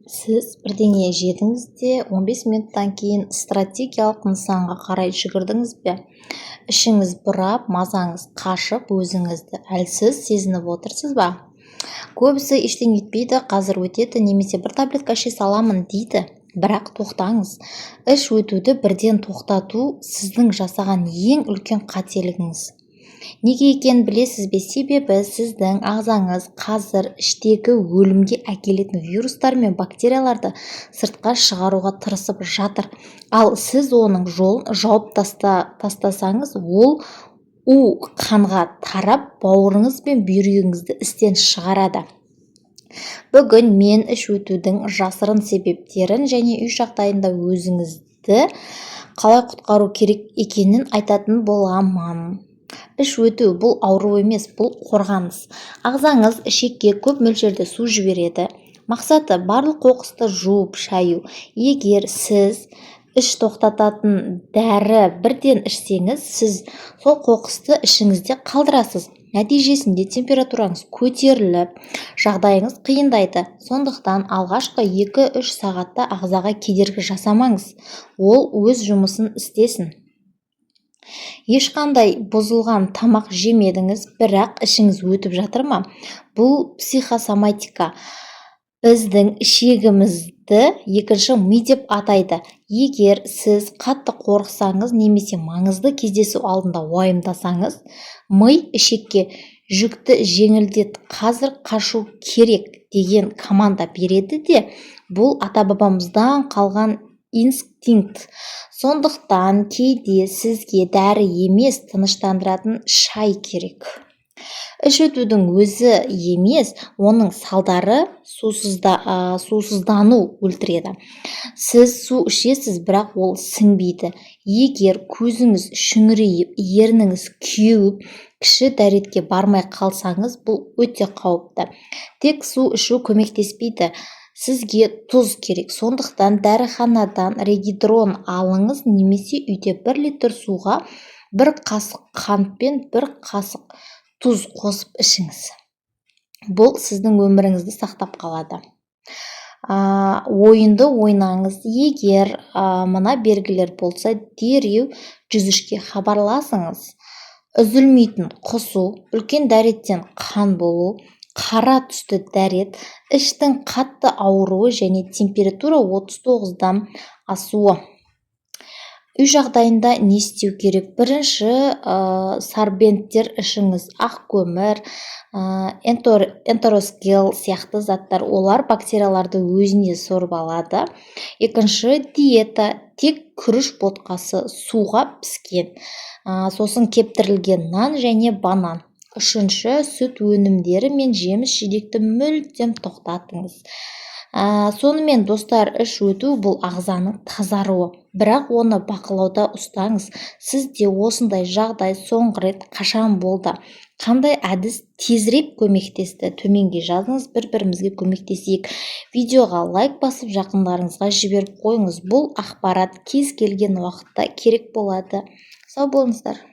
Сіз бірдеңе жедіңіз де, 15 минуттан кейін стратегиялық нысанға қарай жүгірдіңіз бе? Ішіңіз бұрап, мазаңыз қашып, өзіңізді әлсіз сезініп отырсыз ба? Көбісі «Ештеңе етпейді, қазір өтеді» немесе «Бір таблетка іше саламын» дейді. Бірақ тоқтаңыз! Іш өтуді бірден тоқтату – сіздің жасаған ең үлкен қателігіңіз. Неге екенін білесіз бе? Себебі сіздің ағзаңыз қазір іштегі өлімге әкелетін вирустар мен бактерияларды сыртқа шығаруға тырысып жатыр. Ал сіз оның жолын жауып тастасаңыз, ол у қанға тарап, бауырыңыз бен бүйрегіңізді істен шығарады. Бүгін мен іш өтудің жасырын себептерін және үй жағдайында өзіңізді қалай құтқару керек екенін айтатын боламын. Іш өту – бұл ауру емес, бұл қорғаныс. Ағзаңыз ішекке көп мөлшерде су жібереді. Мақсаты – барлық қоқысты жуып-шаю. Егер сіз іш тоқтататын дәрі бірден ішсеңіз, сіз сол қоқысты ішіңізде қалдырасыз. Нәтижесінде температураңыз көтеріліп, жағдайыңыз қиындайды. Сондықтан алғашқы 2-3 сағатта ағзаға кедергі жасамаңыз, ол өз жұмысын істесін. Ешқандай бұзылған тамақ жемедіңіз, бірақ ішіңіз өтіп жатыр ма? Бұл психосоматика. Біздің ішегімізді екінші ми деп атайды. Егер сіз қатты қорықсаңыз немесе маңызды кездесу алдында уайымдасаңыз, ми ішекке «Жүкті жеңілдет, қазір қашу керек» деген команда береді де. Бұл ата-бабамыздан қалған инстинкт. Сондықтан кейде сізге дәрі емес, тыныштандыратын шай керек. Іш өтудің өзі емес, оның салдары – сусыздану өлтіреді. Сіз су ішесіз, бірақ ол сіңбейді. Егер көзіңіз шүңірейіп, ерніңіз кеуіп, кіші дәретке бармай қалсаңыз, бұл өте қауіпті. Тек су ішу көмектеспейді, сізге тұз керек. Сондықтан дәріханадан регидрон алыңыз немесе үйде 1 литр суға 1 қасық қант пен 1 қасық тұз қосып ішіңіз. Бұл сіздің өміріңізді сақтап қалады. Ойынды ойнаңыз. Егер мына белгілер болса, дереу 103-ке хабарласыңыз: үзілмейтін құсу, үлкен дәреттен қан болу, қара түсті дәрет, іштің қатты ауыруы және температура 39-дан асуы. Үй жағдайында не істеу керек? Бірінші, сорбенттер ішіңіз: ақ көмір, Энтеросгел сияқты заттар. Олар бактерияларды өзіне сорып алады. Екінші, диета: тек күріш ботқасы суға піскен, сосын кептірілген нан және банан. Үшінші, сүт өнімдері мен жеміс-жидекті мүлдем тоқтатыңыз. Сонымен, достар, іш өту – бұл ағзаның тазаруы, бірақ оны бақылауда ұстаңыз. Сізде осындай жағдай соңғы рет қашан болды? Қандай әдіс тезірек көмектесті? Төменге жазыңыз, бір бірімізге көмектесейік. Видеоға лайк басып, жақындарыңызға жіберіп қойыңыз. Бұл ақпарат кез келген уақытта керек болады. Сау болыңыздар!